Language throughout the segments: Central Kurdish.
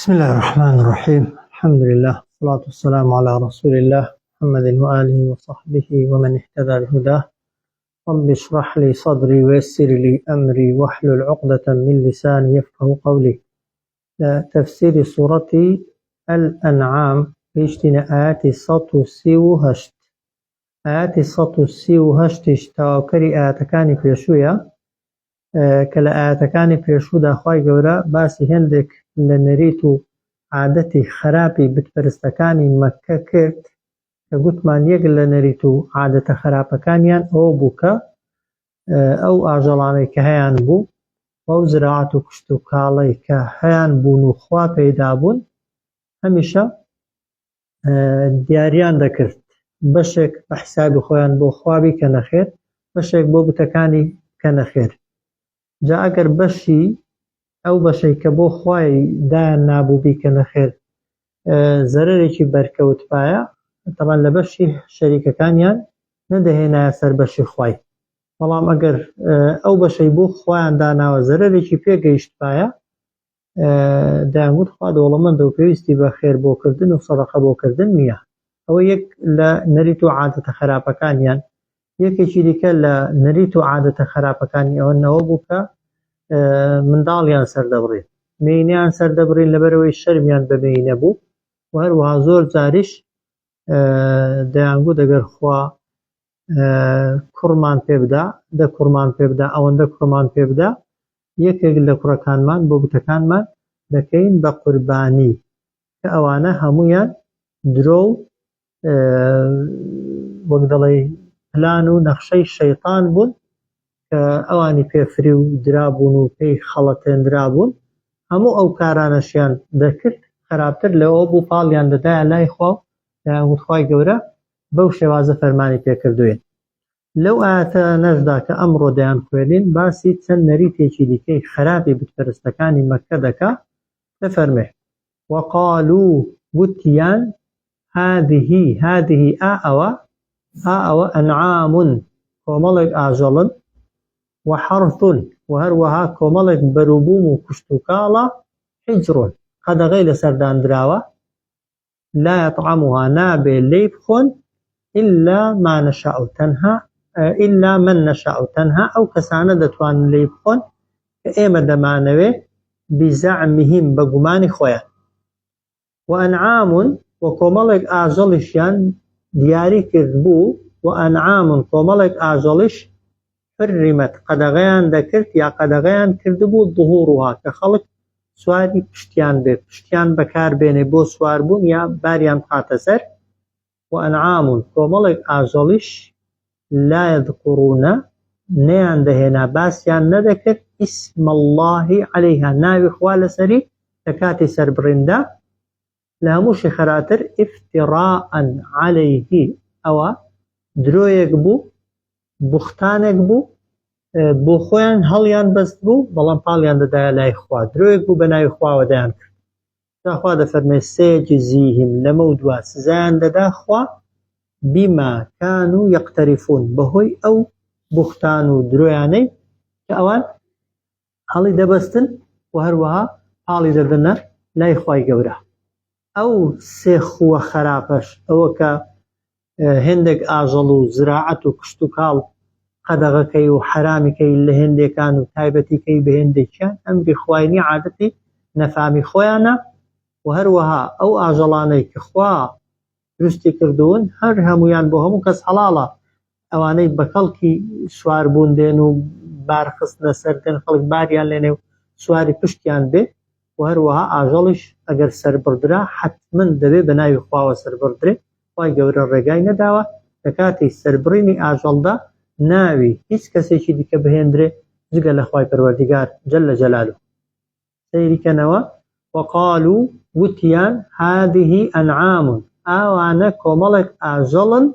بسم اللە الرحمن الرحیم الحمد للە الصلاة والسلام علی رسول اللە محمد وآله وصحبه ومن اهتدى بهداه رب اشرح لي صدري ويسر لي أمري واحلل عقدة من لساني يفقه قولي لە تەفسیری سوڕەتی الانعام گەیشتینە ئایەتی 138 ئایەتی 138 یش تەواوکەری ئایەتەکانی پێشوویە کە لە ئایەتەکانی پێشوودا خوای گەورە باسی هێندێک لە نەریت و عادەتی خەراپی بتپەرستەکانی مەککە کرد کە گوتمان یەک لە نەریت و عادەتە خەراپەکانیان ئەوە بوو کە ئەو ئاژەڵانەی کە هەیان بوو و ئەو زراعەت و کشتوکاڵەی کە هەیان بوون و خوا پێیدابوون هەمیشە دیاریان دەکرد بەشێک بە حسابی خۆیان بۆ خوا بیکەنە خێر بەشێک بۆ بتەکانی بکەنە خێر جا ئەگەر بەشی ئەو بەشەی کە بۆ خوای دایان نابوو بیکەنە خێر زەرەرێکی بەرکەوتبایە تەبان لە بەشی شەریکەکانیان نەدەهێنایە سەر بەشی خوای بەڵام ئەگەر ئەو بەشەی بۆ خوایان داناوە زەرەرێکی پێگەیشتبایە دەیانگوت خوا دەوڵەمەندە و پێویستی بە خێر بۆکردن و سەدەقە بۆکردن نییە. ئەوە یەک لە نەریت و عادەتە خەراپەکانیان. یەکێکی دیکە لە نەریت و عادەتە خەراپەکانی ئەوە نەوە بوو کە منداڵیان سەردەبڕین. مێینەیان سەردەبڕین لەبەرئەوەی شەرمیان بە مێینە بوو و هەروەها زۆر جاریش دەیانگوت ئەگەر خوا کوڕمان پێ بدا، دە کوڕمان پێ بدا، ئەوەندە کوڕمان پێ بدا، یەکێک لە کوڕەکانمان بۆ بتەکانمان دەکەین بە قوربانی، کە ئەوانە هەموویان درۆ و وەک دەڵێی پلان و نەخشەی شەیتان بوون کە ئەوانی پێ فریو درابوون و پێی خەڵەتێندرابوون، هەموو ئەو کارانەشیان دەکرد، خراپتر لەوە بوو پاڵیان دەدایە لای خوا و دەیانگوت خوای گەورە بەو شێوازە فەرمانی پێکردووین. لەو ئایەتانەشدا کە ئەمڕۆ دەیانخوێنین باسی چەند نەریتێکی دیکەی خەراپی بتپەرستەکانی مەککە دەکا، دەفەرمێ، وقالوا گوتیان، هذه هذه ئا ئەوە، ئا ئەوە انعام کۆمەڵێک ئاژەڵن، وحرث و هەروەها کۆمەڵێک بەروبووم و کشتوکاڵە، حجر قەدەغەی لەسەر داندراوە، لا یطعمها نابێ لێی بخۆن الا ما نشاء تەنها الا من نشاء تەنها ئەو کەسانە دەتوانن لێی بخۆن کە ئێمە دەمانەوێ بزعمهم بە گومانی خۆیان وانعام و کۆمەڵێک ئاژەڵیشیان دیاری کرد بوو وانعام کۆمەڵێک ئاژەڵیش حرمت قەدەغەیان دەکرد یا قەدەغەیان کردبوو ظهورها کە خەڵک سواری پشتیان بێ پشتیان بەکار بێنێ بۆ سواربوون یا باریان بخاتە سەر وانعام کۆمەڵێک ئاژەڵیش لا یذکرون نەیان دەهێنا باسیان نەدەکرد اسم اللە علیها ناوی خوا لەسەری لە کاتی سەربڕیندا لە هەمووشی خەراتر افتراء علیه ئەوە درۆیەک بوو بوختانێک بوو بۆ خۆیان هەڵیان بەست بوو بەڵام پاڵیان دەدایە لای خوا درۆیەک بوو بە ناوی خواوە دەیان کرد جا خوا دەفەرمێ سەیەجزیهم لەمە و دوا سزایان دەدا خوا بما کانوا یقترفون بەهۆی ئەو بوختان و درۆیانەی کە ئەوان هەڵی دەبەستن و هەروەها پاڵی دەدەنە لای خوای گەورە. ئەو سێ خووە خەراپەش ئەوە کە هێندێک ئاژەڵ و زراعەت و کشتوکاڵ قەدەغەکەی و حەرامیکەی لە هێندێکان و تایبەتیکەی بە هێندێکیان ئەمری خوای نیە عادەتی نەفامی خۆیانە و هەروەها ئەو ئاژەڵانەی کە خوا دروستی کردوون هەر هەموویان بۆ هەموو کەس حەڵاڵە ئەوانەی بە کەڵکی سوار بوون دێن و بار خستنە سەر دێن خەڵک باریان لێنێ و سواری پشتیان بێ و هەروەها ئاژەڵیش ئەگەر سەربڕدرا حەتمەن دەبێ بە ناوی خواوە سەربڕدرێ خوای گەورە ڕێگای نەداوە لە کاتی سەربڕینی ئاژەڵدا ناوی هیچ کەسێکی دیکە بهێندرێ جگە لە خوای پەروەردیگار جل جلاله. سەیری کەنەوە، وقالو وتیان، هذه انعام ئاوانە کۆمەڵێک ئاژەڵن،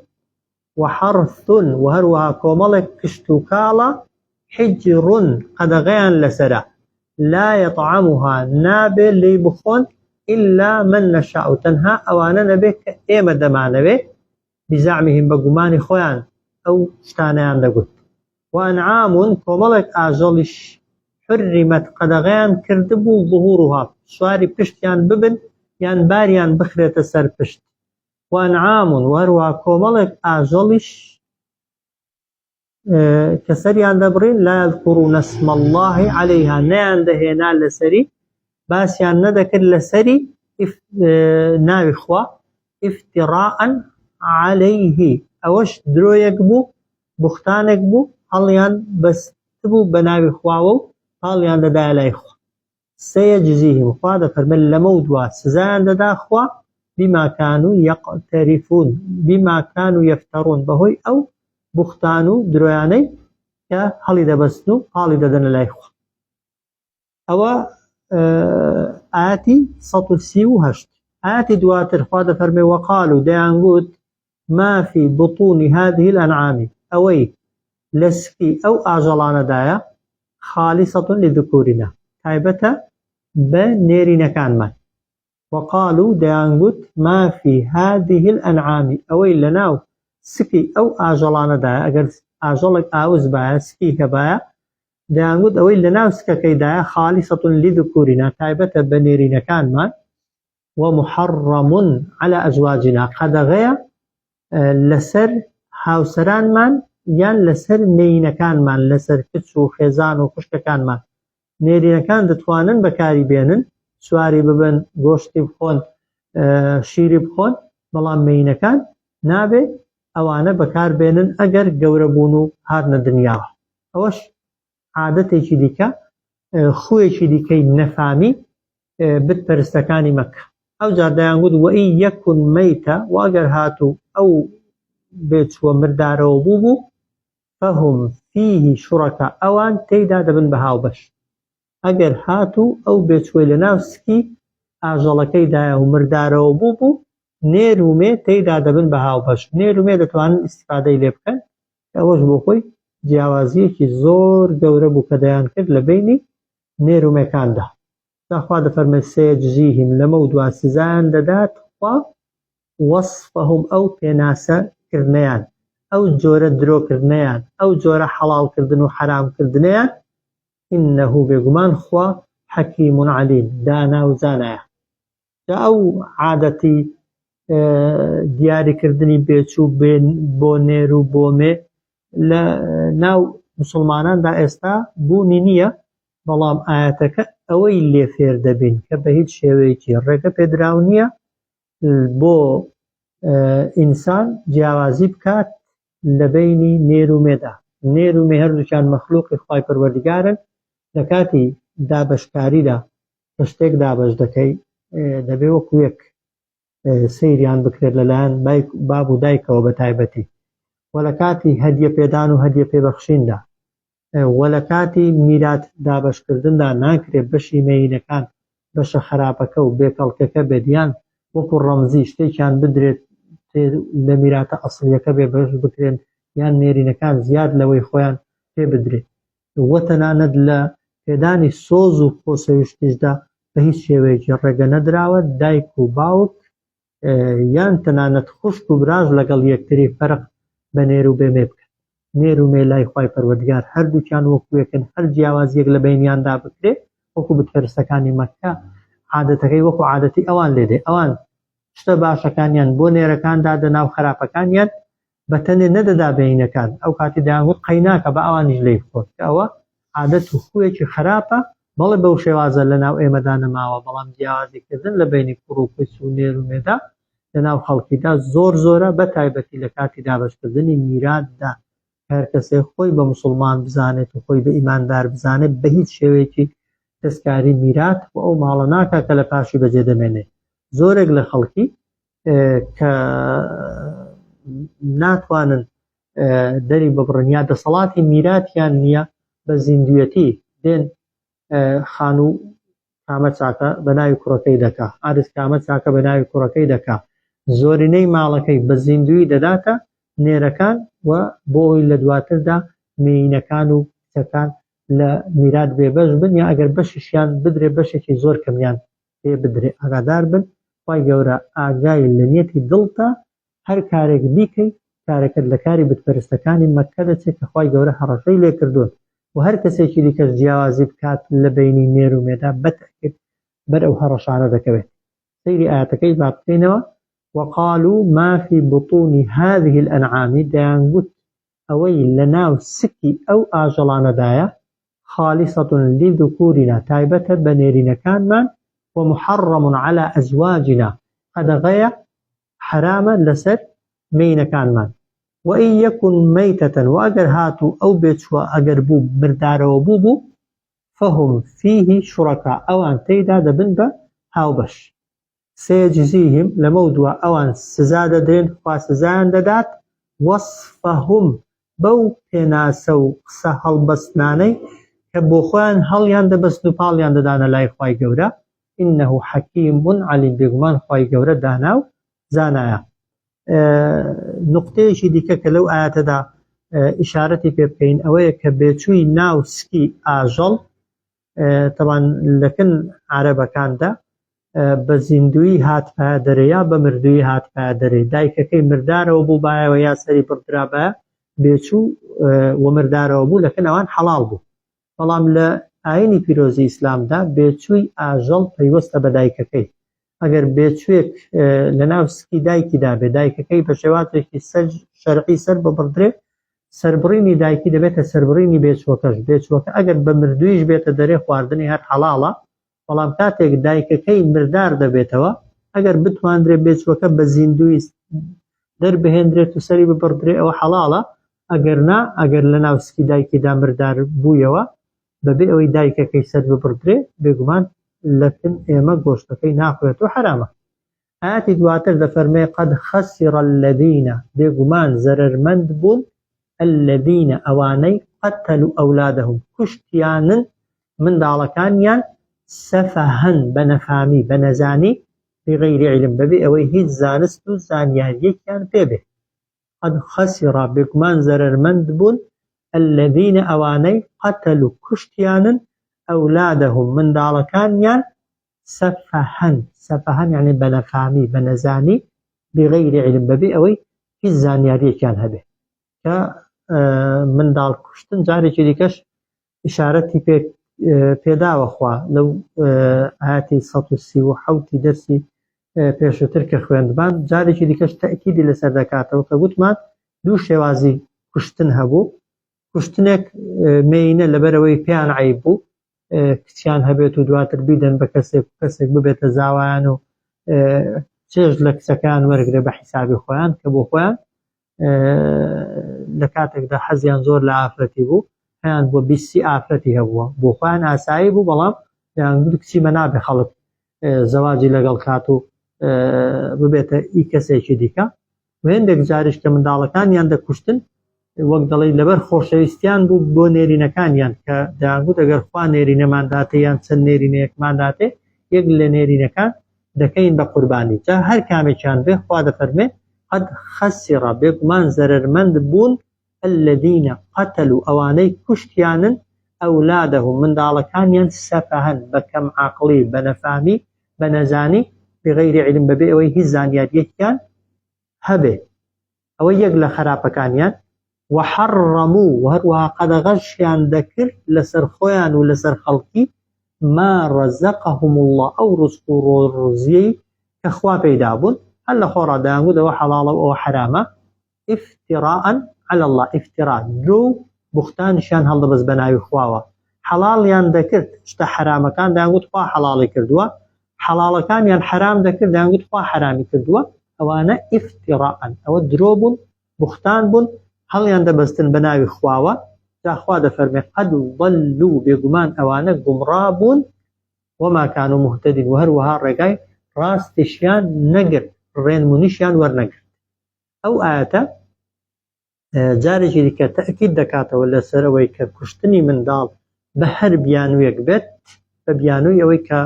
وحرث وە هەروەها کۆمەڵێک کشتوکاڵە، حجر قەدەغەیان لەسەرە، لا یطعمها نابێ لێی بخۆن، الا من نشاء تەنها ئەوانە نەبێ کە ئێمە دەمانەوێ، بزعمهم بە گومانی خۆیان ئەو شتانەیان دەگوت. وانعام کۆمەڵێک ئاژەڵیش. حرمت قەدەغەیان کردبوو ظهورها سواری پشتیان ببن یان باریان بخرێتە سەر پشت وانعام و هەروەها کۆمەڵێک ئاژەڵیش کە سەریان دەبڕین لا یذکرون اسم الله علیها نەیان دەهێنا لەسەری باسیان نەدەکرد لەسەری ناوی خوا افتراء علیه ئەوەش درۆیەک بوو بوختانێک بوو هەڵیان بەستبوو بە ناوی خواوە و پاڵیان دەدایە لای خوا سەیەجزیهم خوا دەفەرمێت لەمەودوا سزایان دەدا خوا بما کانوا یقترفون بما کانوا یفترون بەهۆی ئەو بوختان و درۆیانەی کە هەڵی دەبەستن و پاڵی دەدەنە لای خوا. ئەوە ئاەتی 138 ئاەتی دواتر خوا دەفەرمێ وەقالو دەیانگوت ما في بطون هذه الأنعام ئەوەی لە سکی ئەو ئاژەڵانەدایە خالیصة لذکورنا تایبەتە بە نێرینەکانمان وقالوا دەیانگوت ما في هذه الأنعام ئەوەی لەناو سکی ئەو ئاژەڵانەدایە ئەگەر ئاژەڵێک ئاوس بایە سکی هەبایە دەیانگوت ئەوەی لەناو سکەکەیدایە خالیصة لذکورنا تایبەتە بە نێرینەکانمان ومحرم علی ازواجنا قەدەغەیە لەسەر هاوسەرانمان یان لەسەر مێینەکانمان لەسەر کچ و خێزان و خوشکەکانمان نێرینەکان دەتوانن بەکاری بێنن سواری ببن گۆشتی بخۆن شیری بخۆن بەڵام مێینەکان نابێ ئەوانە بەکار بێنن ئەگەر گەورە بوون و هاتنە دنیاوە ئەوەش عادەتێکی دیکە خووێکی دیکەی نەفامی بت پەرستەکانی مەککە ئەوجار دەیانگوت وەئی یەکون مەیتە و ئەگەر هاتوو ئەو بێچووە مردارەوە بوو بوو فهم فیه شرکا ئەوان تێیدا دەبن بە هاوبەش ئەگەر هاتوو ئەو بێچووەی لەناو سکی ئاژەڵەکەیدایە و مردارەوە بوو بوو نێر و مێ تێیدا دەبن بە هاوبەش نێر و مێ دەتوانن ئیستیفادەی لێ بکەن ئەوەش بۆ خۆی جیاوازییەکی زۆر گەورە بوو کە دەیانکرد لە بەینی نێر و مێکاندا. جا خوا دەفەرمێت سەیەجزیهم لەمەودوا سزایان دەدات خوا وەصفهم ئەو پێناسە کردنەیان، ئەو جۆرە درۆ کردنەیان، ئەو جۆرە حەڵاڵ کردن و حەرام کردنەیان، انه بێگومان خوا حکیم علیم دانا و زانایە. جا ئەو عادەتی دیاریکردنی بێچوو بۆ نێر و بۆ مێ لە ناو مسلماناندا ئێستا بوونی نییە بەڵام ئاەتەکە ئەوەی لێ فێر دەبین کە بە هیچ شێوەیەکی ڕێگە پێدراو نییە بۆ ئینسان جیاوازی بکات لە بینی نێر و مێدا نێر و مێ هەردووکیان مەخلوقی خوای پەروەردگارن لە کاتی دابەشکاریدا کە شتێک دابەش دەکەی دەبێ وەکو یەک سەیریان بکرێت لەلایەن باب و دایکەوە بە تایبەتی و لە کاتی هەدیە پێدان و هەدیە پێبەخشیندا و لە کاتی میرات دابەشکردندا ناکرێت بەشی مێینەکان بەشە خراپەکە و بێکەڵکەکە بێت یان وەکو ڕەمزی شتێکیان بدرێت لە میراتە ئەسڵیەکە بێ بەش بکرێن یان نێرینەکان زیاد لەوەی خۆیان پێ بدرێت و تەنانەت لە پێدانی سۆز و خۆشەویستیشدا بە هیچ شێوەیەکی ڕێگە نەدراوە دایک و باوک یان تەنانەت خوشک و براش لەگەڵ یەکتری فەرق بە نێر و بێ مێ بکەن. نێر و مێ لای خوای پەروەردگار هەردووکیان وەکو یەکن هەر جیاوازییەک لە بەینیاندا بکرێ وەکو بتپەرستەکانی مەککە عادەتەکەی وەکو عادەتی ئەوان لێ دێ ئەوان شتە باشەکانیان بۆ نێرەکان دادەنا و خراپەکانیان بە تەنێ نەدەدا بەینەکان ئەو کاتی دەیانگوت قەیناکە بە ئەوانیش لێی بخۆن کە ئەوە عادەت و خووێکی خراپە بەڵێ بەو شێوازە لە ناو ئێمەدا نەماوە بەڵام جیاوازیکردن لە بەینی کوڕ و کچ و نێر و مێدا لە ناو خەڵکیدا زۆر زۆرە بە تایبەتی لە کاتی دابەشکردنی میراتدا هەر کەسێک خۆی بە موسڵمان بزانێت و خۆی بە ئیماندار بزانێت بە هیچ شێوەیەکی دەستکاری میرات و ئەو ماڵە ناکا کە لە پاشی بەجێ دەمێنێ زۆرێک لە خەڵکی کە ناتوانن دەری ببڕن یا دەسەڵاتی میراتیان نییە بە زیندویەتی دێن خانوو کامە چاکە بە ناوی کوڕەکەی دەکا ئارز کامە چاکە بە ناوی کوڕەکەی دەکا زۆرینەی ماڵەکەی بە زیندووی دەداتە نێرەکان و بۆ ئەوی لە دواتردا مێینەکان و کچەکان لە میرات بێبەش بن یا ئەگەر بەشیشیان بدرێ بەشێکی زۆر کەمیان پێ بدرێ ئاگادار بن خوای گەورە ئاگای لە نیەتی دڵتە هەر کارێک بیکەی کارەکەت لە کاری بتپەرستەکانی مەککە دەچێت کە خوای گەورە هەڕەشەی لێکردوون. و هەر کەسێکی دیکەش جیاوازی بکات لە بەینی نێر و مێدا بە تەئکید بەر ئەو هەڕەشانە دەکەوێت. سەیری ئایەتەکەی با بکەینەوە، وقالوا ما فی بطون هذه الانعام دەیانگوت ئەوەی لەناو سکی ئەو ئاژەڵانەدایە، خالصە لذکورنا تایبەتە بە نێرینەکانمان، ومحرم علی ازواجنا قەدەغەیە حەرامە لەسەر مێینەکانمان، وان یکن میتە وە ئەگەر هاتوو ئەو بێچووە ئەگەر بوو مردارەوە بوو بوو، فهم فیه شرکاء ئەوان تێیدا دەبن بە هاوبەش. سیجزیهم لەمەودوا ئەوان سزا دەدرێن خوا سزایان دەدات، وصفهم بەو پێناسە و قسە هەڵبەستنانەی کە بۆخۆیان هەڵیان دەبەستن و پاڵیان دەدانە لای خوای گەورە، انه حکیم علیم بێگومان خوای گەورە دانا و زانایە. نوقتەیەکی دیکە کە لەو ئایەتەدا ئیشارەتی پێ بکەین ئەوەیە کە بێچووی ناو سکی ئاژەڵ تەبان لەکن عەرەبەکاندا بە زیندوویی هاتبایە دەرێ یا بە مردوویی هاتبایە دەرێ، دایکەکەی مردارەوە بووبایەوە یا سەری بڕدرابایە، بێچوو و مردارەوە بوو لەکن ئەوان حەڵاڵ بوو. بەڵام لە ئایینی پیرۆزی ئیسلامدا بێچووی ئاژەڵ پەیوەستە بە دایکەکەی. ئەگەر بێچووێک لەناو سکی دایکیدا بێ، دایکەکەی بە شێوازێکی شەرعی سەر ببڕدرێ، سەربڕینی دایکی دەبێتە سەربڕینی بێچووەکەش. بێچووەکە ئەگەر بە مردوویش بێتە دەرێ خواردنی هەر حەڵاڵە، بەڵام کاتێک دایکەکەی مردار دەبێتەوە، ئەگەر بتواندرێ بێچووەکە بە زیندوویی دەربهێندرێت و سەری ببڕدرێ ئەوە حەڵاڵە، ئەگەر نا، ئەگەر لەناو سکی دایکیدا مردار بوویەوە بەبێ ئەوەی دایکەکەی سەر ببڕدرێ، بێگومان لەکن ئێمە گۆشتەکەی ناخورێت و حەرامە. ئایەتی دواتر دەفەرمێ، قد خسر الذین، بێگومان زەرەرمەند بوون، الذین، ئەوانەی، قتلوا اولادهم، کوشتیانن منداڵەکانیان، سفها، بە نەفامی، بە نەزانی، بغیر علم، بەبێ ئەوەی هیچ زانست و زانیارییەکیان پێ بێ. قد خسر، بێگومان زەرەرمەند بوون، الذین، ئەوانەی، قتلوا، کوشتیانن، اولادهم، منداڵەکانیان، سفها، سفها یەعنی بە نەفامی، بە نەزانی، بغیر علم، بەبێ ئەوەی هیچ زانیارییەکیان هەبێ. کە منداڵ کوشتن جارێکی دیکەش ئیشارەتی پێ پێداوە خوا لەو ئاەتی 1970 دەرسی پێشووتر کە خوێندمان جارێکی دیکەش تەئکیدی لەسەر دەکاتەوە کە گوتمان دوو شێوازی کوشتن هەبوو کوشتنێک مێینە لەبەرەوەی پێیان عیب بوو کچیان هەبێت و دواتر بیدەن بە کەسێک و کەسێک ببێتە زاوایان و چێژ لە کچەکان وەرگرێ بە حیسابی خۆیان کە بۆ خۆیان لە کاتێکدا حەزیان زۆر لە ئافرەتی بوو هەیان بۆ بیسی ئافرەتی هەبووە بۆ خۆیان ئاسایی بوو بەڵام یان گوت کچی مە نابێ خەڵک زەواجی لەگەڵ کات و ببێتە ئی کەسێکی دیکە و هێندێک جاریش کە منداڵەکانیان دەکوشتن وەک دەڵێی لەبەر خۆشەویستیان بوو بۆ نێرینەکانیان کە دەیانگوت ئەگەر خوا نێرینەمان داتێ یان چەند نێرینەیەکمان داتێ یەک لە نێرینەکان دەکەین بە قوربانی جا هەر کامێکیان بێ خوا دەفەرمێ قد خسر بێگومان زەرەرمەند بوون الذین قتلوا ئەوانەی کوشتیانن اولادهم منداڵەکانیان سفها بە کەم عەقڵی بە نەفامی بە نەزانی بغیر علم بەبێ ئەوەی هیچ زانیاریەکیان هەبێ ئەوە یەک لە خەراپەکانیان، وحرموا و هەروەها قەدەغەشیان دەکرد لەسەر خۆیان و لەسەر خەڵکی، ما رزقهم اللە ئەو ڕزق و ڕۆزیەی کە خوا پێی دابوون، هەر لە خۆڕا دەیانگوت ئەوە حەڵاڵە و ئەوە حەرامە، افتراء علی اللە افتراء درۆ و بوختانیشیان هەڵدەبەست بە ناوی خواوە، حەڵاڵیان دەکرد شتە حەرامەکان دەیانگوت خوا حەڵاڵی کردووە، حەڵاڵەکانیان حەرام دەکرد دەیانگوت خوا حەرامی کردووە، ئەوانە افتراء ئەوە درۆ بوون بوختان بوون هەڵیان دەبەستن بە ناوی خواوە، جا خوا دەفەرمێ قد ضلوا بێگومان ئەوانە گومڕا بوون وما كانوا مهتدین و هەروەها ڕێگای ڕاستیشیان نەگرت ڕێنمونیشیان وەرنەگرت. ئەو ئایەتە جارێکی دیکە تەئکید دەکاتەوە لەسەر ئەوەی کە کوشتنی منداڵ بە هەر بیانوویەک بێت، بە بیانووی ئەوەی کە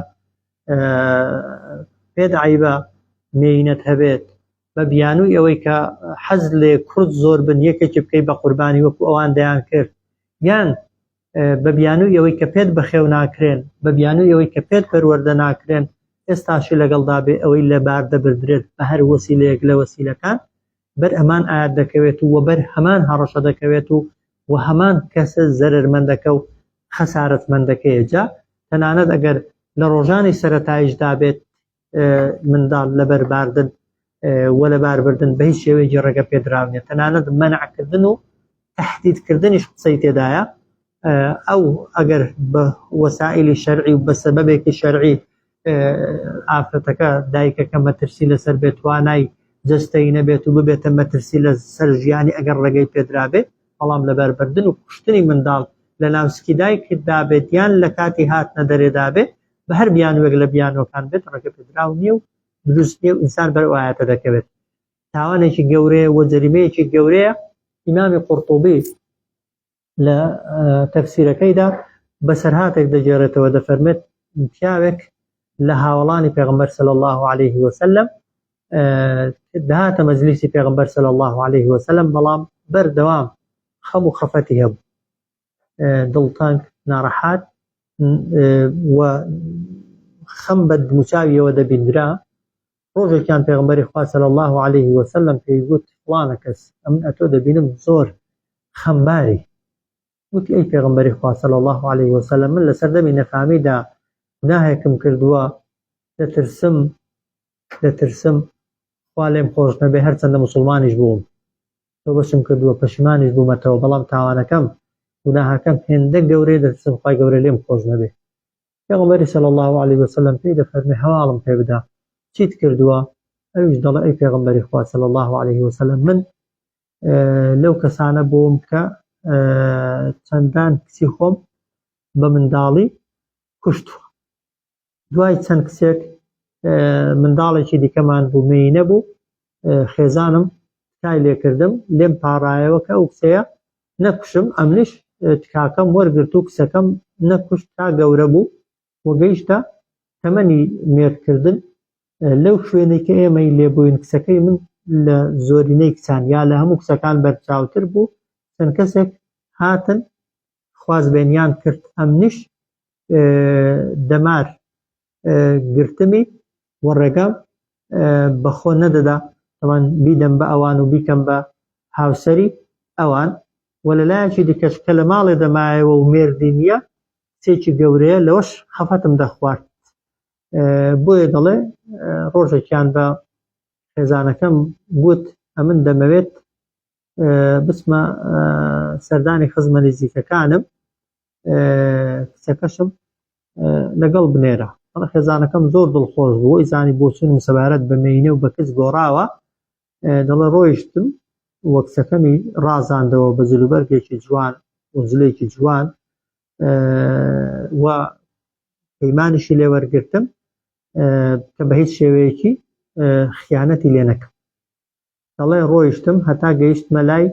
پێت عەیبە مێینەت هەبێت، بە بیانووی ئەوەی کە حەز لێ کورد زۆر بن یەکێکی بکەی بە قوربانی وەکو ئەوان دەیان کرد، یان بە بیانووی ئەوەی کە پێت بەخێو ناکرێن، بە بیانووی ئەوەی کە پێت پەروەردە ناکرێن، ئێستاشی لەگەڵدا بێ ئەوەی لەبار دەبردرێت بە هەر وەسیلەیەک لە وەسیلەکان، بەر ئەمان ئایەت دەکەوێت و وە بەر هەمان هەڕەشە دەکەوێت و و هەمان کەسە زەرەرمەندەکە و خەسارەتمەندەکەیە جا تەنانەت ئەگەر لە ڕۆژانی سەرەتایشدا بێت منداڵ لەبەر باردن و لەباربردن بە هیچ شێوەیەکی ڕێگە پێدراو نیە تەنانەت مەنعکردن و تهدیدکردنیش قسەی تێدایە ئەو ئەگەر بە وەسائلی شەرعی و بە سەبەبێکی شەرعی ئافرەتەکە دایکەکە مەترسی لەسەر بێت توانای جەستەی نەبێت و ببێتە مەترسی لەسەر ژیانی ئەگەر ڕێگەی پێدرابێت بەڵام لەباربردن و کوشتنی منداڵ لە ناوسکی دایکدا بێت یان لە کاتی هاتنە دەرێدا بێت بە هەر بیانوێک لە بیانوەکان بێت ڕێگە پێدراو نییە و دروست نییە و ئینسان بەر ئایەتە دەکەوێت تاوانێکی گەورەیە و جەریمەیەکی گەورەیە ئیمامی قورتوبی لە تەفسیرەکەیدا بەسەرهاتێک دەگێڕێتەوە دەفەرمێت پیاوێک لە هاوڵانی پێغمبەر صلی الله عليه وسلم دەهاتە مەجلیسی پێغمبەر صلی الله عليه وسلم بەڵام بەردەوام خەم و خەفەتی هەبوو دڵتەنگ ناڕەحات و خەم بە دموچاویەوە دەبیندرا ڕۆژێکیان پێغمبەری خوا صلی الله علیه وسلم پێی گوت فڵانە کەس ئەمن ئەتۆ دەبینم زۆر خەمباری وتی ئەی پێغمبەری خوا صلی الله علیه وسلم من لەسەر دەمی نەفامیدا گوناهێکم کردووە دەترسم دەترسم خوا لێم خۆش نەبێ هەرچەندە مسلمانیش بووم تۆبەشم کردووە پەشیمانیش بوومەتەوە بەڵام تاوانەکەم گوناهەکەم هێندە گەورەیە دەترسم خوای گەورە لێم خۆش نەبێ پێغەمبەری صلی اللە علیه وسلم پێی دەفەرمێ هەواڵم پێ بدە چیت کردووە ئەویش دەڵێ ئەی پێغەمبەری خوا صلی اللە علیه وسلم من لەو کەسانە بووم کە چەندان کچی خۆم بە منداڵی کوشتووە دوای چەند کچێک منداڵێکی دیکەمان بوو مێینە بوو خێزانم تکای لێکردم لێم پاڕایەوە کە ئەو کچەیە نەکوشم ئەمنیش تکاکەم وەرگرت و کچەکەم نەکوشت تا گەورە بوو و گەیشتە تەمەنی مێردکردن لەو شوێنەی کە ئێمەی لێبووین کچەکەی من لە زۆرینەی کچان یا لە هەموو کچەکان بەرچاوتر بوو چەند کەسێک هاتن خوازبێنیان کرد ئەمنیش دەمار گرتمی و ڕێگام بەخۆ نەدەدا تەوان بیدەم بە ئەوان و بیکەم بە هاوسەری ئەوان و لە لایەکی دیکەش کە لە ماڵێ دەمایەوە و مێردی نییە کچێکی گەورەیە لەوەش خەفەتم دەخوارد بۆیە دەڵێ ڕۆژێکیان بە خێزانەکەم گوت ئەمن دەمەوێت بچمە سەردانی خزمە نزیکەکانم کچەکەشم لەگەڵ بنێرە بەڵێ خێزانەکەم زۆر دڵخۆش بوو وەی زانی بۆچوونم سەبارەت بە مێینە و بە کچ گۆڕاوە دەڵێ ڕۆیشتم و کچەکەمی ڕازاندەوە بە جلوبەرگێکی جوان و جلێکی جوان و پەیمانیشی لێوەرگرتم کە بە هیچ شێوەیەکی خیانەتی لێ نەکەم دەڵێ ڕۆیشتم هەتا گەیشتمە لای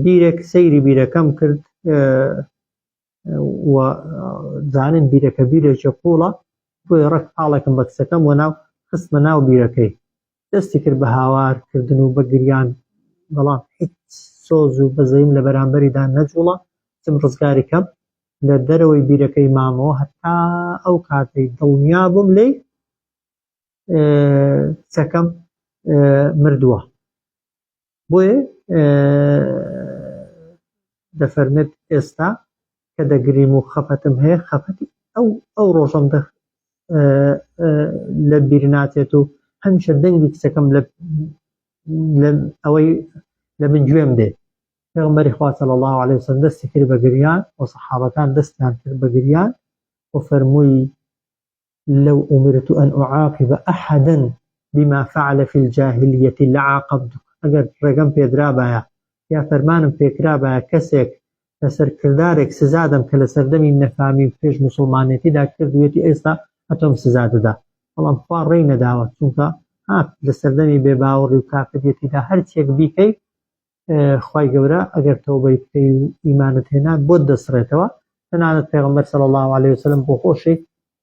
بیرێک سەیری بیرەکەم کرد و زانیم بیرەکە بیرێکی قوڵە بۆیە ڕێک پاڵێکم بە کچەکەم وەنا و خستمە ناو بیرەکەی دەستی کرد بە هاوار کردن و بە گریان بەڵام هیچ سۆز و بەزەیم لە بەرامبەریدا نەجوڵا چم ڕزگاری کەم لە دەرەوەی بیرەکەی مامەوە هەتا ئەو کاتەی دڵنیا بووم لێی کچەکەم مردووە بۆیە دەفەرمێت ئێستا کە دەگریم و خەفەتم هەیە خەفەتی ئەو ئەو ڕۆژەم دە لە بیر ناچێت و هەمیشە دەنگی کچەکەم لە ئەوەی لە من گوێم دێ پێغمبەری خوا صلی الله علیه وسلم دەستی کرد بە گریان و سەحابەکان دەستیان کرد بە گریان و فەرمووی لو امرت ان اعاقب احدا بما فعل فی الجاهلیە لعاقبتک ئەگەر ڕێگەم پێدرابایە یا فەرمانم پێکرابایە کەسێک لەسەر کردارێک سزادەم کە لە سەردەمی نەفامی و پێش موسڵمانێتیدا کردوویەتی ئێستا ئەتۆم سزا دەدا بەڵام خوا ڕێی نەداوە چونکە ها لە سەردەمی بێباوەڕی و کافریەتیدا هەرچیەک بیکەی خوای گەورە ئەگەر تەوبەی بکەی و ئیمانت هێنا بۆت دەسڕێتەوە تەنانەت پێغەمبەر صلی الله علیه وسلم بۆ خۆشی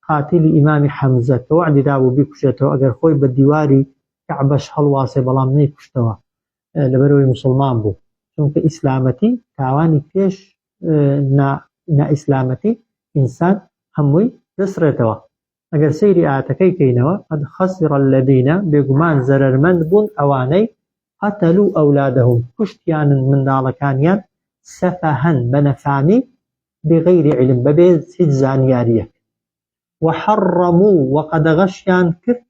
قاتیلی ئیمامی حەمزە کە وەعدی دابوو بیکوژێتەوە ئەگەر خۆی بە دیواری کەعبەش هەڵواسێ بەڵام نەیکوشتەوە لەبەرەوەی مسلمان بوو چونکە ئیسلامەتی تاوانی پێش نائیسلامەتی ئینسان هەمووی دەسڕێتەوە ئەگەر سەیری ئایەتەکەی کەینەوە، قد خسر الذین، بێگومان زەرەرمەند بوون ئەوانەی، قتلوا اولادهم، کوشتیانن منداڵەکانیان، سەفەهەن بە نەفامی بغیر علم بەبێ هیچ زانیاریەک وحرموا وە قەدەغەشیان کرد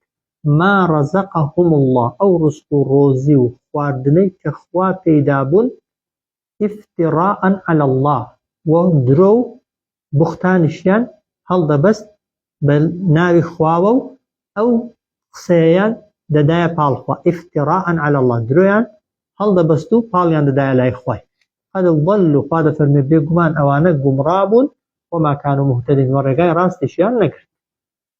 ما رزقهم اللە ئەو ڕزق و ڕۆزی و خواردنەی کە خوا پێی دابوون افتراء علی اللە وە درۆ و بوختانیشیان هەڵدەبەست بە ناوی خواوە و ئەو قسەیەیان دەدایە پاڵ خوا افتراء علی اللە درۆیان هەڵدەبەست و پاڵیان دەدایە لای خوای قد ضلوا خوا دەفەرموێ بێگومان ئەوانە گومڕا بوون وما كانوا مهتدین وە ڕێگای ڕاستیشیان نەگرت.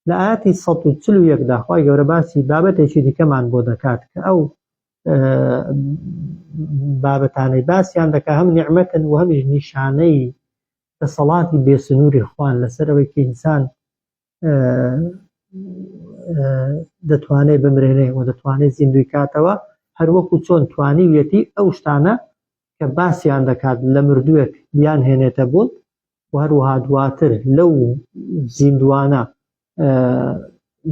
لە ئایەتی 141 دا خوای گەورە باسی بابەتێکی دیکەمان بۆ دەکات کە ئەو بابەتانەی باسیان دەکات هەم نیعمەتن و هەمیش نیشانەی دەسەڵاتی بێسنووری خوان لەسەر ئەوەی کە ئینسان دەتوانێت بمرێنێ و دەتوانێت زیندوی کاتەوە هەروەکو چۆن توانیویەتی ئەو شتانە کە باسیان دەکات لە مردووێک بیان هێنێتە بوون و هەروەها دواتر لەو زیندوانە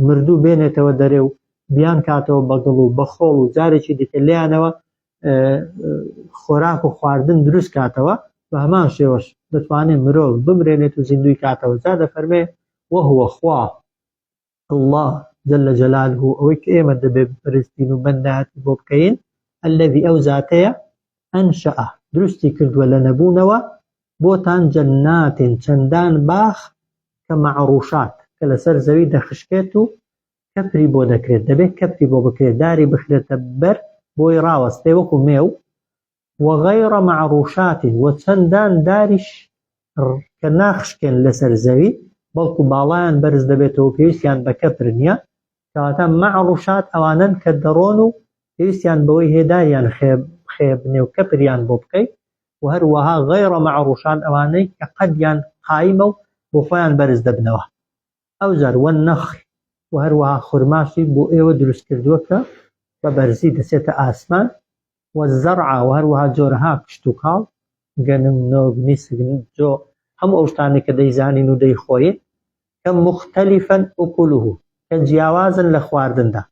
مردوو بێنێتەوە دەرێ و بیان کاتەوە بە گڵ و بە خۆڵ و جارێکی دیکە لێیانەوە خۆراک و خواردن دروست کاتەوە بە هەمان شێوەش دەتوانێت مرۆڤ بمرێنێت و زیندوی کاتەوە جا دەفەرمێ وهو خوا اللە جل جلاله ئەوەی کە ئێمە دەبێ بپەرستین و بەندایەتی بۆ بکەین الذی ئەو زاتەیە ئەنشأ دروستی کردووە لە نەبوونەوە بۆتان جەنات چەندان باخ کە مەعڕوشات کە لەسەر زەوی دەخشکێت و کەپری بۆ دەکرێت دەبێت کەپری بۆ بکرێت داری بخرێتە بەر بۆی ڕاوەستێ وەکو مێو وغیر معروشات و چەندان داریش کە ناخشکێن لەسەر زەوی بەڵکو باڵایان بەرز دەبێتەوە پێویستیان بە کەپر نییە کەواتە معروشات ئەوانەن کە دەڕۆن و پێویستیان بەوەی هەیە داریان خێبنێ و کەپریان بۆ بکەیت و هەروەها غیر معروشات ئەوانەی کە قەدیان قایمە و بۆ خۆیان بەرز دەبنەوە ئەوجار والنخل و هەروەها خورماشی بۆ ئێوە دروست کردووە کە بە بەرزی دەچێتە ئاسمان والزرع و هەروەها جۆرەها کشتوکاڵ گەنم نۆک نیسک جۆ هەموو ئەو شتانەی کە دەیزانین و دەیخۆین کە مختلفا اکله کە جیاوازن لە خواردندا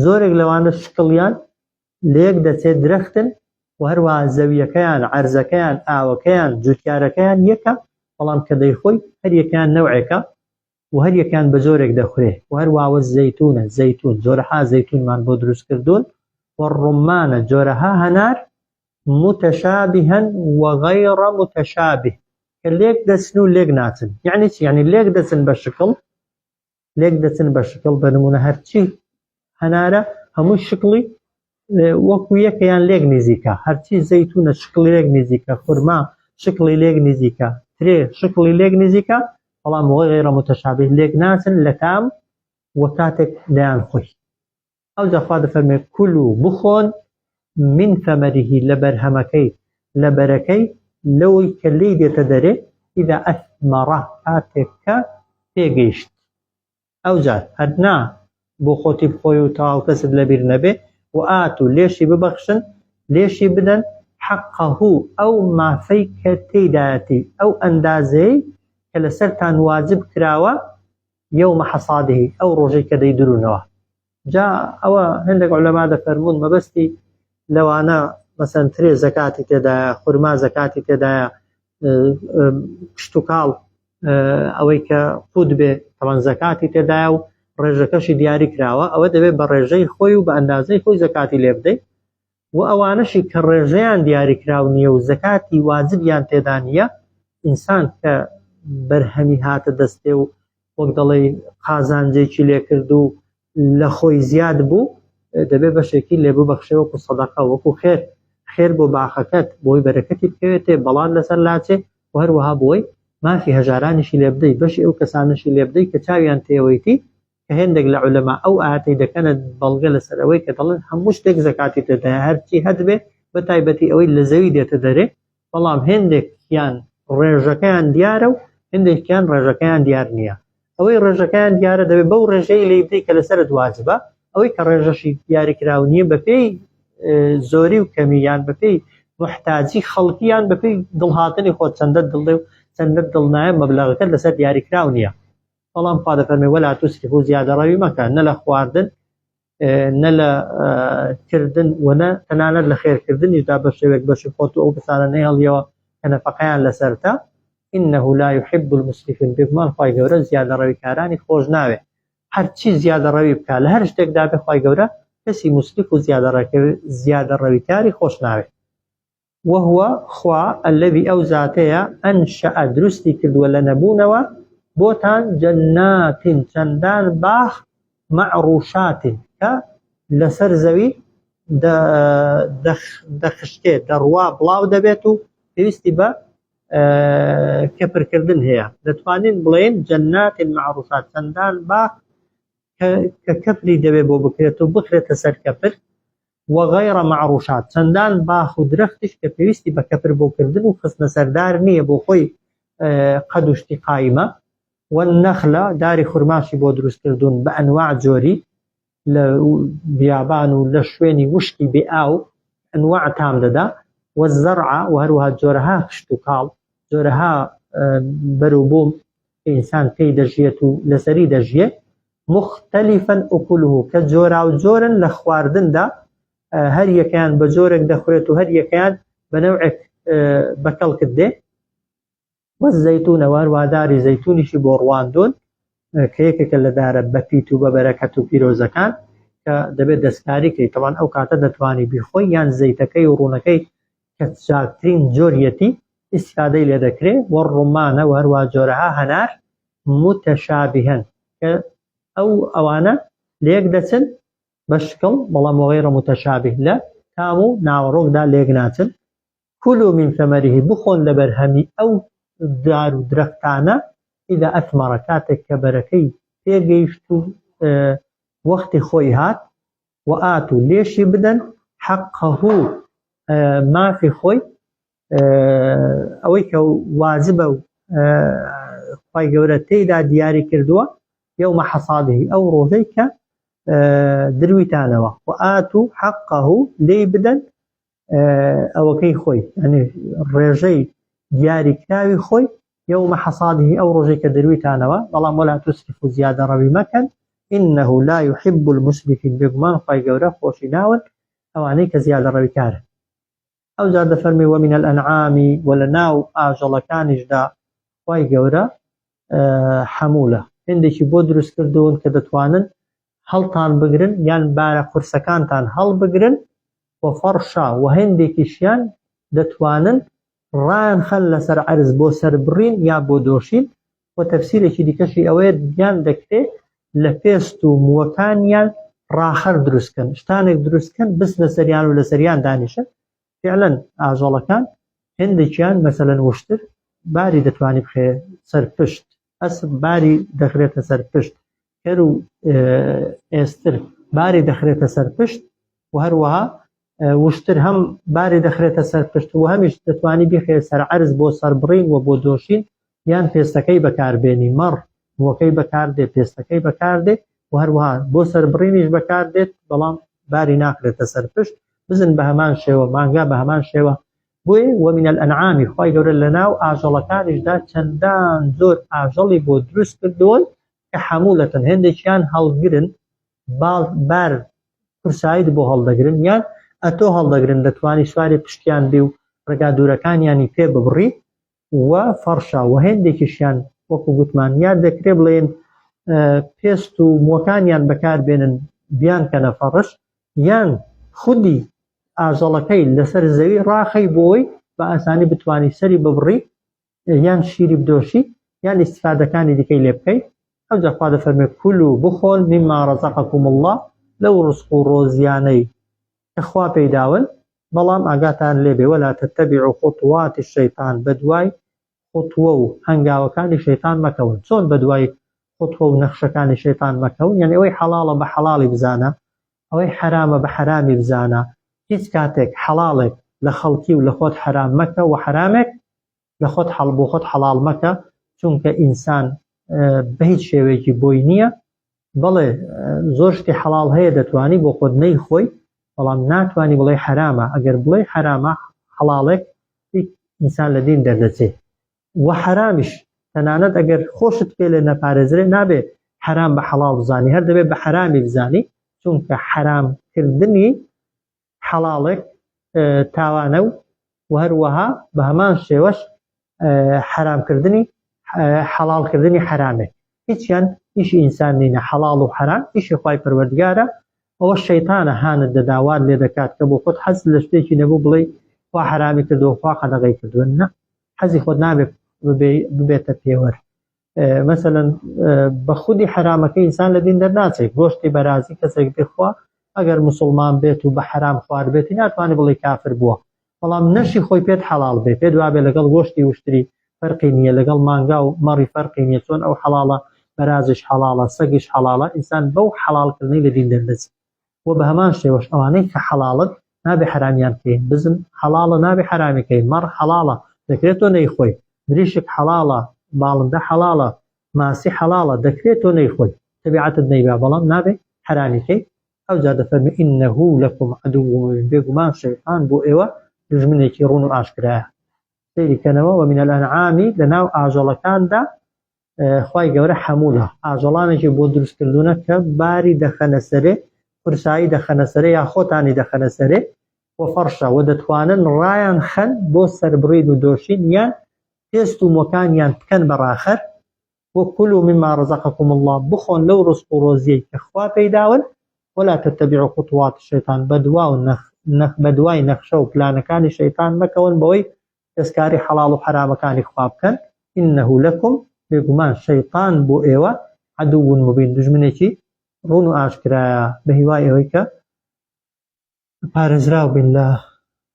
زۆرێک لەوانە شکڵیان لەیەک دەچێت درەختن و هەروەها زەویەکەیان، عەرزەکەیان، ئاوەکەیان، جوتیارەکەیان یەکە، بەڵام کە دەیخۆی هەریەکەیان نەوعێکە و هەریەکەیان بە جۆرێک دەخورێ و هەروەها والزەیتونە، زەیتون، جۆرەها زەیتونمان بۆ دروست کردوون، والڕمانە، جۆرەها هەنار، متشابها وغیر متشابه، کە لێک دەچن و لێک ناچن، یەعنی چی؟ یەعنی لێک دەچن بە شکڵ، لێک دەچن بە شکڵ بە نمونە هەرچی هەنارە هەموو شکڵی وەکو یەکەیان لێک نزیکە هەرچی زەیتونە شکڵی لێک نزیکە خورما شکڵی لێک نزیکە ترێ شکڵی لێک نزیکە بەڵام غەیرە متشابه لێک ناچن لە تام و کاتێک دەیان خۆی ئەوجا خوا دەفەرمێ کولو بخۆن من ثمره لە بەرهەمەکەی لە بەرەکەی لەوەی کە لێی دێتە دەرێ اذا اثمر کاتێک کە پێگەیشت ئەوجار هەر نا بۆ خۆتی بخۆی و تەواو کەست لەبیر نەبێ و ئاتو لێشی ببەخشن لێشی بدەن حقه ئەو مافەی کە تێیدایەتی ئەو ئەندازەیەی کە لەسەرتان واجب کراوە یوم حصاده ئەو ڕۆژەی کە دەیدرونەوە جا ئەوە هەندێک عولەما دەفەرموون مەبەستی لەوانە مەسەن ترێ زەکاتی تێدایە خورما زەکاتی تێدایە کشتوکاڵ ئەوەی کە قوت بێ تەوان زەکاتی تێدایە و ڕێژەکەشی دیاری کراوە ئەوە دەبێت بە ڕێژەی خۆی و بە ئەندازەی خۆی زەکاتی لێ بدەیت و ئەوانەشی کە ڕێژەیان دیاریکراو نییە و زەکاتی واجبیان تێدا نییە، ئینسان کە بەرهەمی هاتە دەستێ و وەک دەڵێی قازانجێکی لێ کرد و لە خۆی زیاد بوو، دەبێ بەشێکی لێ ببەخشێ وەکو سەدەقە، وەکو خێر، خێر بۆ باخەکەت، بۆی بەرەکەتی بکەوێتێ، بەڵات لەسەر لاچێ و هەروەها بۆی مافی هەژارانیشی لێ بدەی، بەشی ئەو کەسانەشی لێ بدەی کە چاویان تێوەیتی کە هێندێک لە عولەما ئەو ئایەتەی دەکەنە بەڵگە لەسەر ئەوەی کە دەڵێن هەموو شتێک زەکاتی تێدایە هەرچی هەتبێ بە تایبەتی ئەوەی لە زەوی دێتە دەرێ بەڵام هێندێکیان ڕێژەکەیان دیارە و هێندێکیان ڕێژەکەیان دیار نییە ئەوەی ڕێژەکەیان دیارە دەبێت بەو ڕێژەی لێی بدەیت کە لەسەرت واجبە ئەوەی کە ڕێژەشی دیاریکراو نییە بەپێی زۆری و کەمی یان بەپێی محتاجی خەڵکی یان بەپێی دڵهاتنی خۆت چەندە دڵێ و چەندە دڵنایە مەبلەغەکەت لەسەر دیاریکراو نییە بەڵام خوا دەفەرمێ ولا تسرفوا زیادەڕەوی مەکە نە لە خواردن. نە لە کردن و نە تەنانەت لە خێرکردنیشدا بە شێوەیەک بەشی خۆت و ئەو کەسانە نەهێڵیەوە کە نەفەقەیان لەسەرتە، انه لا یحب المسرفین، بێگومان خوای گەورە زیادەڕەویکارانی خۆش ناوێ، هەرچی زیادەڕەوی بکا لە هەر شتێکدا بێ خوای گەورە کەسی موسریف و زیادەڕەویکاری خۆش ناوێ. وهو، خوا، الذی ئەو زاتەیە، انشأ دروستی کردووە لە نەبوونەوە بۆتان جنات چەندان باخ معروشات کە لەسەر زەوی دەخشکێ دەڕوا بڵاو دەبێت و پێویستی بە کەپرکردن هەیە دەتوانین بڵێین جنات معروشات چەندان باخ کە کەپری دەبێت بۆ بکرێت و بخرێتە سەر کەپر وغیر معروشات، چەندان باخ و درەختیش کە پێویستی بە کەپر بۆ کردن و خستنە سەر دار نییە بۆ خۆی قەد و شتی قایمە، والنخل، داری خورماشی بۆ دروست کردوون بە ئەنواع جۆری لە بیابان و لە شوێنی وشکی بێ ئاو ئەنواع تام دەدا، والزرع، و هەروەها جۆرەها کشتوکاڵ جۆرەها بەروبووم کە ئینسان پێی دەژیێت و لەسەری دەژیێ، مختلفا اکله، کە جۆراوجۆرن لە خواردندا، هەر یەکەیان بە جۆرێک دەخورێت و هەر یەکەیان بە نەوعێک بە کەڵکت دێ. والزیتون، و هەروەها داری زەیتونیشی بۆ ڕواندوون کە یەکێکە لە دارە بەپیت و بەبەرەکەت و پیرۆزەکان کە دەبێت دەستکاری کەی، تەبعەن ئەو کاتە دەتوانی بیخۆی یان زەیتەکەی و ڕوونەکەی کە چاکترین جۆریەتی ئیستفادەی لێ دەکرێ، والرمان، و هەروەها جۆرەها هەنار متشابها کە ئەو ئەوانە لەیەک دەچن بە شکڵ بەڵام وغیر متشابه لە تام و ناوەڕۆکدا لەیەک ناچن. کلوا من ثمره بخۆن لە بەرهەمی ئەو دار و درەختانە اذا اثمر کاتێک کە بەرەکەی پێگەیشت و وەختی خۆی هات وآتوا لێشی بدەن حقه مافی خۆی ئەوەی کە واجبە و خوای گەورە تێیدا دیاری کردووە یوم حصاده ئەو ڕۆژەی کە درویتانەوە وآتوا حقه لێی بدەن ئەوەکەی خۆی یعنی ڕێژەی دیاری کراوی خۆی یوم حصاده ئەو ڕۆژەی کە درویتانەوە بەڵام ولا تسرفوا زیادە ڕەوی مەکەن انه لا يحب المسرفين بێگومان خوای گەورە خۆشی ناون ئەوانەی کە زیادە ڕەویکارن. ئەوجار دەفەرمێ ومن الانعام و لە ناو ئاژەڵەکانیشدا خوای گەورە حەمولە هێندێکی بۆ دروست کردوون کە دەتوانن هەڵتان بگرن یان بارە قورسەکانتان هەڵبگرن و فەڕشا و هێندێکیشیان دەتوانن ڕایان خەن لەسەر عەرز بۆ سەربڕین یا بۆ دۆشین و تەفسیرێکی دیکەشی ئەوەیە یان دەکرێ لە پێست و مووەکانیان ڕاخەر دروستکەن شتانێک دروستکەن بچنە سەریان و لەسەریان دانیشن فعلا ئاژەڵەکان هێندێکیان مەسەلەن وشتر باری دەتوانی بخێ سەر پشت ئەسپ باری دەخرێتە سەر پشت کەر و ئێستر باری دەخرێتە سەر پشت و هەروەها وشتر هەم باری دەخرێتە سەر پشت و هەمیش دەتوانی بیخێ سەر عەرز بۆ سەربڕین و بۆ دۆشین یان پێستەکەی بەکاربێنی مەڕ مووەکەی بەکاردێ پێستەکەی بەکاردێ و هەروەها بۆ سەربڕینیش بەکاردێت بەڵام باری ناخرێتە سەر پشت بزن بە هەمان شێوە مانگا بە هەمان شێوە بۆیە ومن الانعام خوای گەورە لەناو ئاژەڵەکانیشدا چەندان جۆر ئاژەڵی بۆ دروست کردوون کە حەمولەتن هێندێکیان هەڵگرن بار قورساییت بۆ هەڵدەگرن یان ئەتۆ هەڵدەگرن دەتوانی سواری پشتیان بی و ڕێگا دوورەکانیانی پێ ببڕی و فەڕشە و هێندێکیشیان وەکو گوتمان یا دەکرێ بڵێن پێست و موەکانیان بەکاربێنن بیانکەنە فەڕش یان خودی ئاژەڵەکەی لەسەر زەوی ڕاخەی بۆی بە ئاسانی بتانی سەری ببڕی یان شیری بدۆشی یان ئیستفادەکانی دیکەی لێ بکەی ئەوجا خوا دەفەرمێ کولو بخۆن مما رزقکم اللە لەو ڕزق و ڕۆزیانەی کە خوا پێی داون بەڵام ئاگاتان لێ بێ ولا تتبعوا خطوات الشیطان بەدوای خطوە و هەنگاوەکانی شەیتان مەکەون چۆن بەدوای خطوە و نەخشەکانی شەیتان مەکەون یعنی ئەوەی حەڵاڵە بە حەڵاڵی بزانە ئەوەی حەرامە بە حەرامی بزانە هیچ کاتێک حەڵاڵێک لە خەڵکی و لە خۆت حەرام مەکە و حەرامێک لە خۆت حەڵ بۆ خۆت حەڵاڵ مەکە چونکە ئینسان بە هیچ شێوەیەکی بۆی نییە بەڵێ زۆر شتی حەڵاڵ هەیە دەتوانی بۆ خۆت نەیخۆی بەڵام ناتوانی بڵێ حەرامە ئەگەر بڵێ حەرامە حەڵاڵێک ئینسان لە دین دەردەچێ و حەرامیش تەنانەت ئەگەر خۆشت پێ لێ نەپارێزرێ نابێ حەرام بە حەڵاڵ بزانی هەر دەبێت بە حەرامی بزانی. چونکە حەرام کردنی حەڵاڵێک تاوانە و هەروەها بە هەمان شێوەش حەرامکردنی حەڵاڵکردنی حەرامێک هیچیان ئیشی ئینسان نینە حەڵاڵ و حەرام ئیشی خوای پەروەردگارە ئەوە شەیتانە هانت دەدا وات لێ دەکات کە بۆ خۆت حەز لە شتێکی نەبوو بڵێ خوا حەرامی کردووە خوا قەدەغەی کردووە نە حەزی خۆت نابێت ببێتە پێوەر مەسەلەن بە خودی حەرامەکەی ئینسان لە دین دەرناچێت گۆشتی بەرازی کەسێک بخوا ئەگەر مسلمان بێت و بە حەرام خواردبێتی ناتوانێت بڵێ کافر بووە بەڵام نەشی خۆی پێت حەڵاڵ بێ پێت وابێ لەگەڵ گۆشتی وشتری فەرقی نییە لەگەڵ مانگا و مەڕی فەرقی نییە چۆن ئەو حەڵاڵە بەرازیش حەڵاڵە سەگیش حەڵاڵە ئینسان بەو حەڵاڵکردنەی لە دین دەردەچێت و بە هەمان شێوەش ئەوانەی کە حەڵاڵن نابێ حەرامیان بکەین بزن حەڵاڵە نابێ حەرامی کەین مەڕ حەڵاڵە دەکرێت تۆ نەیخۆی مریشک حەڵاڵە باڵندە حەڵاڵە ماسی حەڵاڵە دەکرێت تۆ نەیخۆی تەبیعەتت نەیبا بەڵام نابێ حەرامی کەی ئەوجا دەفەرمێ انه لکم عدو مبین بێگومان شەیتان بۆ ئێوە دوژمنێکی ڕوون و ئاشکرایە سەیری کەنەوە ومن الانعام لەناو ئاژەڵەکاندا خوای گەورە حەمولە ئاژەڵانێکی بۆ دروست کردوونە کە باری دەخەنە سەرێ قورسایی دەخەنە سەرێ یا خۆتانی دەخەنە سەرێ و فەڕشە و دەتوانن ڕایان خەن بۆ سەربڕین و دۆشین یان پێست و مۆکانیان بکەن بە ڕاخەر وکلوا مما رزقکم اللە بخۆن لەو ڕزق و ڕۆزیەی کە خوا پێی داون ولا تتبعوا خطوات الشیطان بەدوا و نەخ بەدوای نەخشە و پلانەکانی شەیتان مەکەون بەوەی دەستکاری حەڵاڵ و حەرامەکانی خوا بکەن انه لکم بێگومان شەیتان بۆ ئێوە عدو مبین دوژمنێکی ڕوون و ئاشکرایە بە هیوای ئەوەی کە پارێزراو بین لە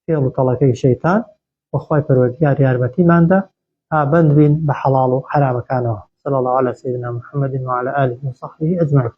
فێڵ و تەڵەکەی شەیتان و خوای پەروەردگار یارمەتیمان دا پابەند بین بە حەڵاڵ و حەرامەکانەوە صلی الله علی سیدنا محمد وعلى آله وصحبه اجمعین.